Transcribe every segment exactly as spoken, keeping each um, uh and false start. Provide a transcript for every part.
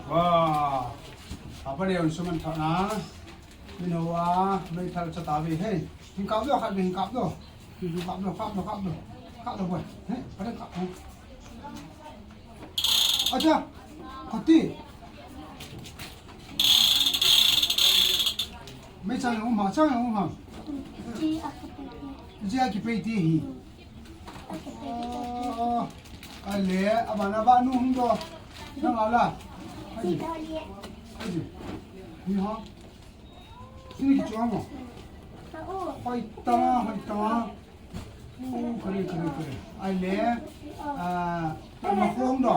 Wow. Apa dia, instrument thak na. Min ho a, mei thal cha ta ve. Hey, hin kap do, kap do, hin kap do. Hin kap do, kap do, kap do. Kap do, boy. Hey, pada kap. Acha, kati. Mei chang um ha, chang um ha. Ji a kipe ti hi. Oh, ale, abana ba nu hung do. Nang ala. Aji. Aji. Ni ha. Sini kichu amo. Hoi tama, hoi tama. Oh, kare, kare, kare. Ale, ah, makhong do.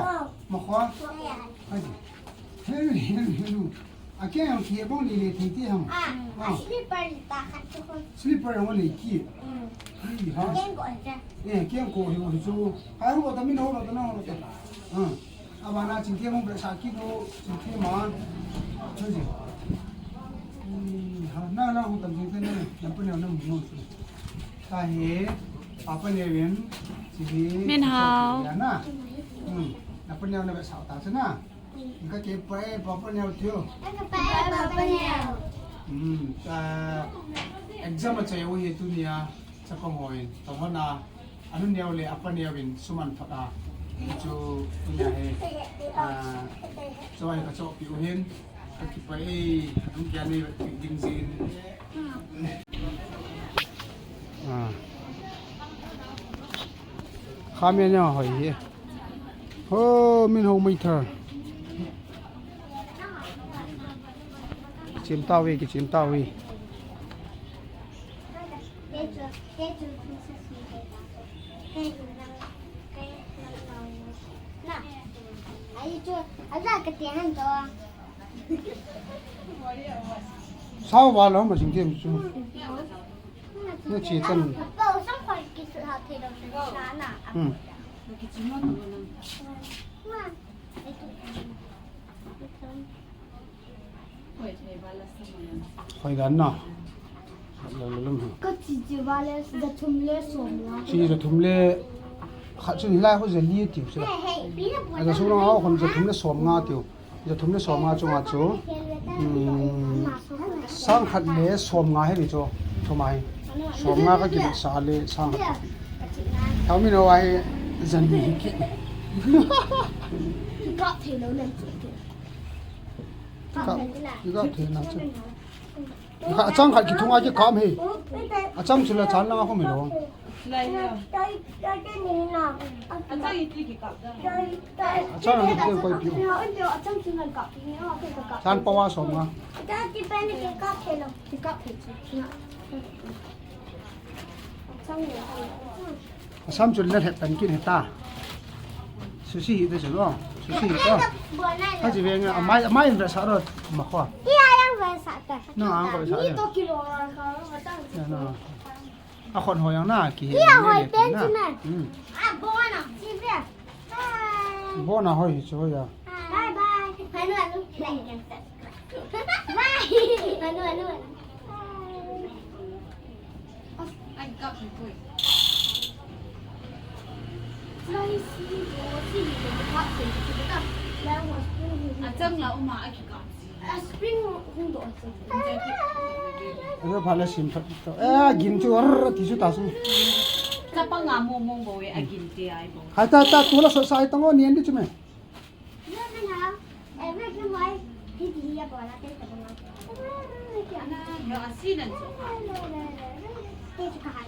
Makho. Aji. Helu, helu, helu. Akeng ang kibong ni le thei ti ham. Ah, ah, slipper ta khat chu ko. Slipper ang le ki. Mm. Ai, ha. Keng ko ja. Eh, keng ko hi chu. Hai ho ta min ho lo ta na ho lo ta. Ah. Abana chingthem hung be sa ki do, chingthem ma. Chu ji. Hmm, ha, na, na, hung tam chingthem na. Na pa ne na mu no. Ta he, apa ne ven. Chi he. Min hao. Ya na. Hmm. Na pa ne na be sa ta chu na. Ka ke pa e, Papa Neo tio. Ka ke pa e, Papa Neo. Hmm, ta exam a chai u hi tunia, chapang hoi. Ta hona, anu neo le apa neo in suman thot a. Chu tunia he. Ah, so ai ka cho pi u hin. Ka ke pa e, anu kia ni ding jin. Ah. Kha me nya hoi hi. Ho, min ho mai tha. Kichim tau ve, kichim tau ve. Sao va lo ma sing kem chu. Ne chi tan. Hmm. Hoi dan na. Lo lo lo. Ka chi chi va le, za thum le som nga. Chi za thum le, khat chun hilai ho za li tiu sila. A za sung nga ho khun za thum le som nga tiu. Za thum le som nga chunga chu, um, sang khat le som nga hi ni chu, thuma hi. Som nga ka kibit sa le sang khat. Thau mi no ai zan ni hi ki. Kap thei lo nan chu. Kap, kap thei na chu. Ka chang khat kithung a kikap hi. A chang chu la chan langa khum hi lo. Lai ya. A chang iti kikap da. A chang iti koi piu. Chan pawa som nga. Asam chu la het tan kin heta. Sushi hi te chu lo. Sushi hi to. Ha ji ve nga, amai, amai in ve sa ro ma kho. Iya yang ve sa ta. Na ang ko ve sa. Ni to kilo ka. Na, na. A khon hoi ang na ki he. Iya, hoi pen chu na. Hmm. A bona, si ve. Bona hoi hi chu ya. Bye bye. Bye. Bye. Bye. A chang la uma a kikap. A spring hung doh a chang. Asa phala sim phat to. Eh, gin chu ar ti chu ta su. Chapang a mo mo bo e, a gin te ai bo. Hai ta ta tu la so sai tang o nian di chu me.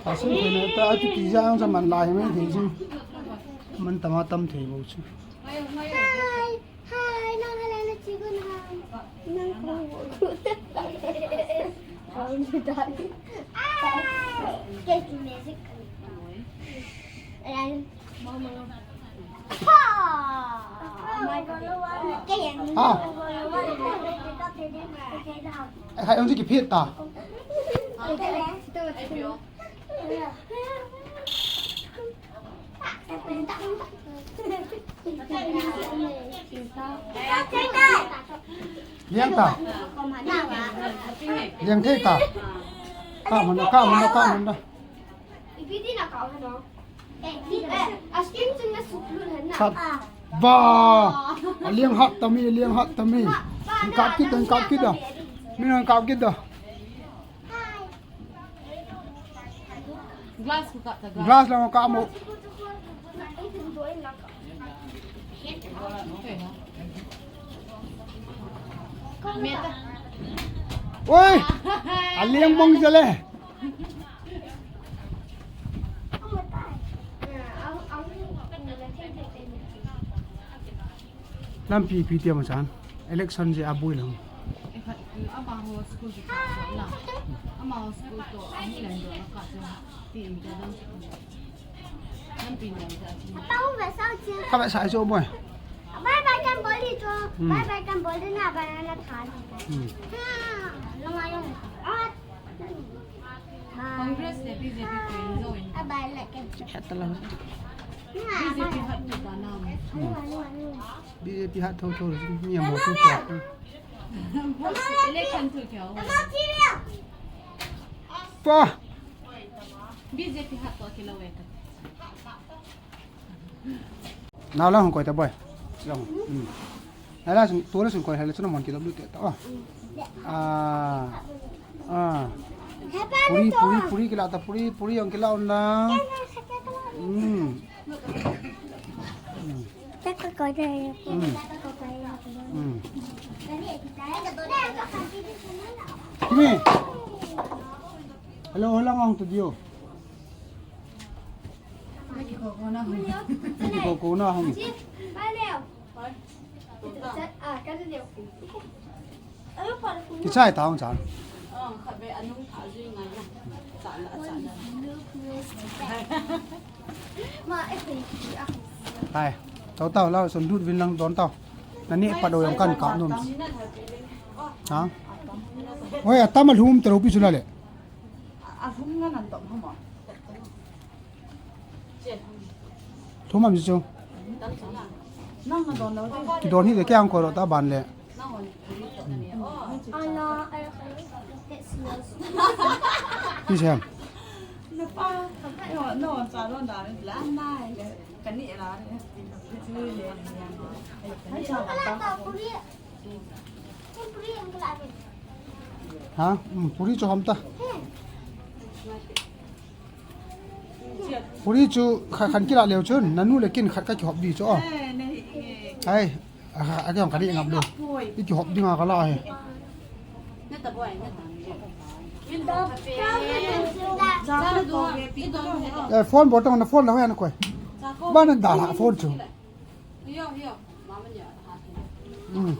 Asin koi na ta atu ti jang sa man lai mai thei jing. Man tama tam thei bo chu. Hai, hai, nang hala na chi gun ha. Nang ko. Kau ni dai. Ai, ke ki music. Ai, mama. Ha. Hai, hung ji kiphit ta. Liang ta. Liang thei ta. Ka man da, ka man da, ka man da. Ipi ti na kau hano. Eh, a skin chung na suklu hana. Khat. Ba. Aliang hat tami, aliang hat tami. Kap kit, kap kit da. Min kap kit da. Glass ko kap ta, glass. Glass lang kap mo. Oi! Aliang bong jale. Lampi ipi ti ama chan. Election je abui lang. Amaho school ki ka na. Amaho school to ani lang do ka ti in ka dang. Lampi lang ka. Ka ba sa jo boy. Bye bye kan boli to. Hmm. Bye bye kan boli na banana tha. Hmm. Ha, long ayong. Ah. Congress le B J P ko in zo in. Bye bye like. Khat ta la. B J P hat ta na. Hmm. B J P hat tho tho ni mo tu ta. Election tu kya ho? Pa. B J P hat to kila weka. Nau lang koi ta boy. Lang. Hmm. Nala sun, tu la sun koi hala sun mon ki W T ta. Oh. Ah. Ah. Puri, puri, puri kila ta, puri, puri yang kila on lang. Hmm. Hmm. Hmm. Kimi. Hello, hola ngong tu dio. Kiko kona hong. Kichai ta hong chan. Hai, tau tau la sun lut vin lang don tau. Nani pa do yang kan ka nom. Ha? Oi, atam alhum tero pi sula le. Alhum ngan an tom homa. Thum am chu. Kidon hi le kya ang ko ro ta ban le. Pi sem. Ha? Hmm, puri chu hom ta. Puri chu kha-, khan kila leu chun, nanu le kin khat ka kihop di chu, oh. Hai, a, a, a, ka ni ngap lo. I kihop di nga ka la he. Eh, phone bol tong na phone la ho ya na koi. Ba na da la phone chu. Um,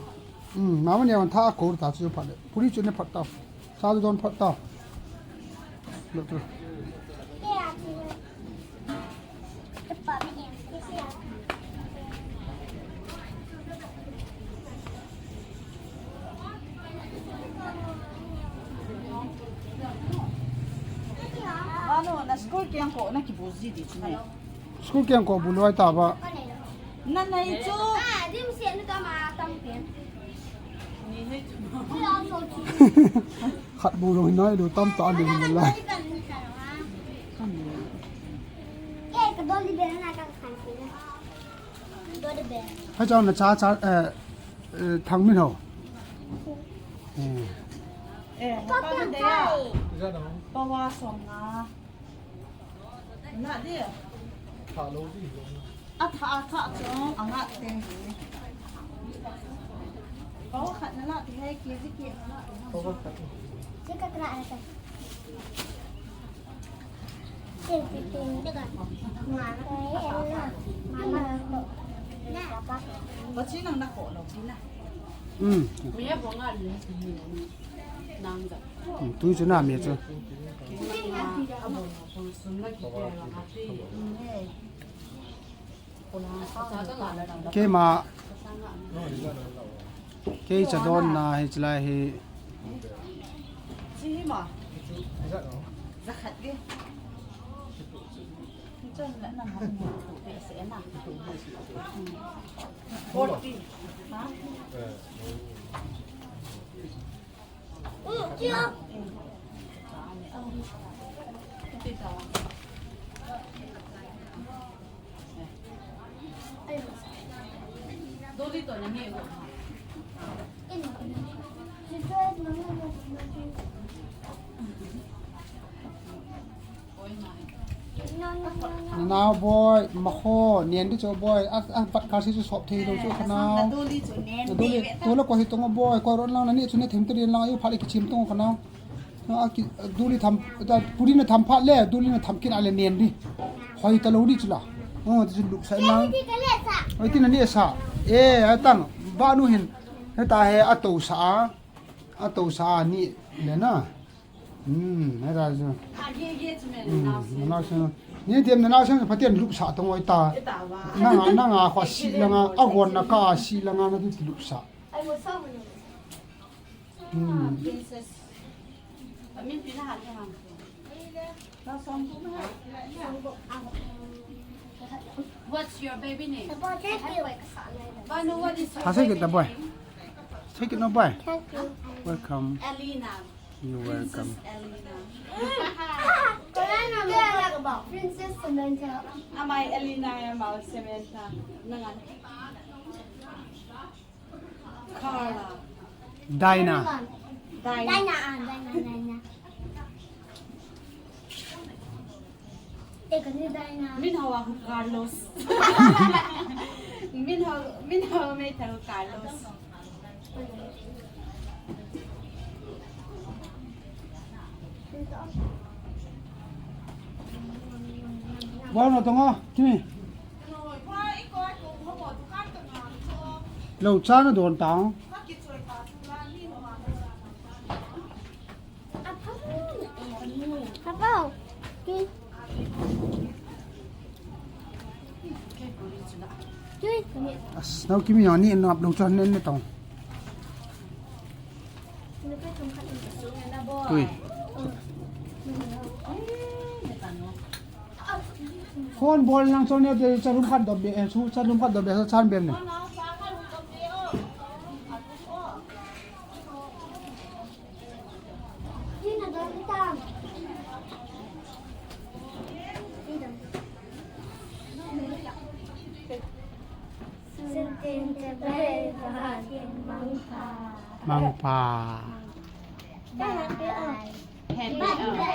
um, mama ne wan tha ko ta chu phat le. Puri chu ne phat ta. Sa don phat ta. Lo tu. Ano, na school keng ko na kibuji di chu ne. School keng ko bu loi ta ba. Na nai chu. Khat bu loi nai lu tam ta lu la. Hai chang na cha cha, eh, eh, thang min ho. Eh. Eh, pa de ya. Pa wa song na. Na dia. Tha lo di. A tha, a tha chu, a nga te hi. Ko khat na la ti hai ki ji ki na la. Ko khat. Ji ka kra na ka. Ko chi nang na ko lo ki na. Um. Mi ya bo nga le. Nang da. Um, tu chu na mi chu. Ki na. A bo na ko sun na ki te la ka ti. Um, he. Keima, kei cha don na hi chilai hi. Nanao boi, makho, nen di chu boi, a, a, bat kar si chu sop thei lo chu khanao. Nadoli, tola ko hi tong boi, ko ron lang nani chu ne them teri lang, yu phale kichim tong khanao. A ki, duli tham, ta, puri na tham phat le, duli na tham kin ale nen di. Hoi ta lo di chu la. Oh, ti chu lup sa lang. Hoi ti nani sa. Eh, atang, ba nu hin. Heta he ato sa a. Ato sa a ni le na. Hmm, heta chu. Hmm, na sa. Ni dem na sa Pathen lup sa tong oi ta. Nanga, nanga kho si langa, agon na ka si langa na tu lup sa. Hmm. Princess. What's your baby name? Banu, what is your Take it, the boy. Take it, no boy. Thank you. Welcome. Elena. You're welcome. Princess Elena. Princess Samantha. Am I Elena? Am I Samantha? Nangan. Carla. Dina. Dina. Dina, ah, Dina, Dina. Teka ni Dina. Minho a Carlos. Minho, Minho mei tha Carlos. Wow, na tonga, kini. Lo cha na don tang. Papa. As, nau kimi yang ni nap lo chan nen ne tong. Tui. Phone bol nang chon ne te charum khat dobe, eh, chu charum khat dobe sa chan ben ne. Mangpha. Happy, uh,